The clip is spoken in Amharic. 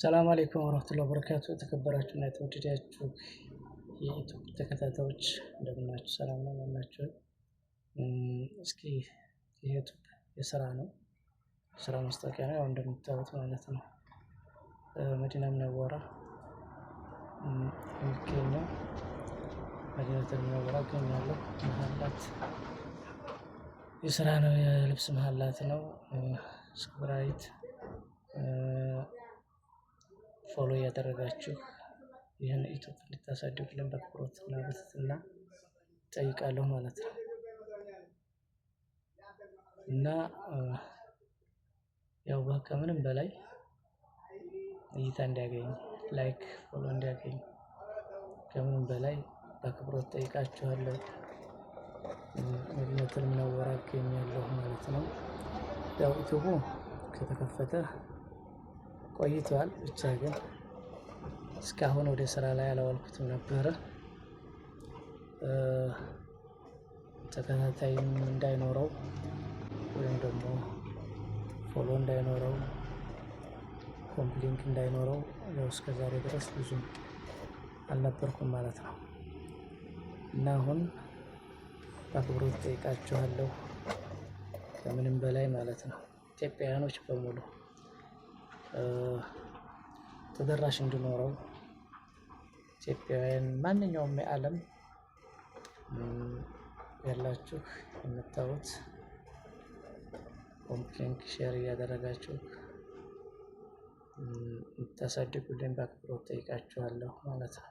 ሰላም አለይኩም ወራህመቱላሂ ወበረካቱ። የተከበራችሁ እና የተወደዳችሁ የዩቲዩብ ተከታታዮች እንደምናችሁ፣ ሰላም ነው ማናችሁ? እስኪ የዩቲዩብ የስራ ነው፣ ስራ ማስታወቂያ ነው። ያው እንደምታዩት ማለት ነው። መዲና ሙነወራ የሚገኘው መዲናቱል ሙነወራ እገኛለሁ። መሀላት የስራ ነው፣ የልብስ መሀላት ነው። Subscribe፣ follow እያደረጋችሁ ይህን ዩቲዩብ እንድታሳድጉልን በአክብሮት እና በትህትና እጠይቃለሁ ማለት ነው። እና ያው ከምንም በላይ እይታ እንዲያገኝ፣ like፣ follow እንዲያገኝ ከምንም በላይ በአክብሮት ጠይቃችኋለሁ። መዲነቱል ሙነወራ እገኛለሁ ማለት ነው። ያው ዩቲዩቡ ከተከፈተ ቆይቷል። ብቻ ግን እስካሁን ወደ ስራ ላይ አላዋልኩትም ነበረ። ተከታታይም እንዳይኖረው ወይም ደግሞ follow እንዳይኖረው፣ copy link እንዳይኖረው ያው እስከ ዛሬ ድረስ ብዙም አልነበርኩም ማለት ነው። እና አሁን በአክብሮት ጠይቃችኋለሁ ከምንም በላይ ማለት ነው፣ ኢትዮጵያውያኖች በሙሉ ተደራሽ እንዲኖረው፣ ኢትዮጵያውያን ማንኛውም የዓለም ያላችሁ የምታዩት copy link፣ share እያደረጋችሁ እንድታሳድጉልኝ በአክብሮት ጠይቃችኋለሁ ማለት ነው።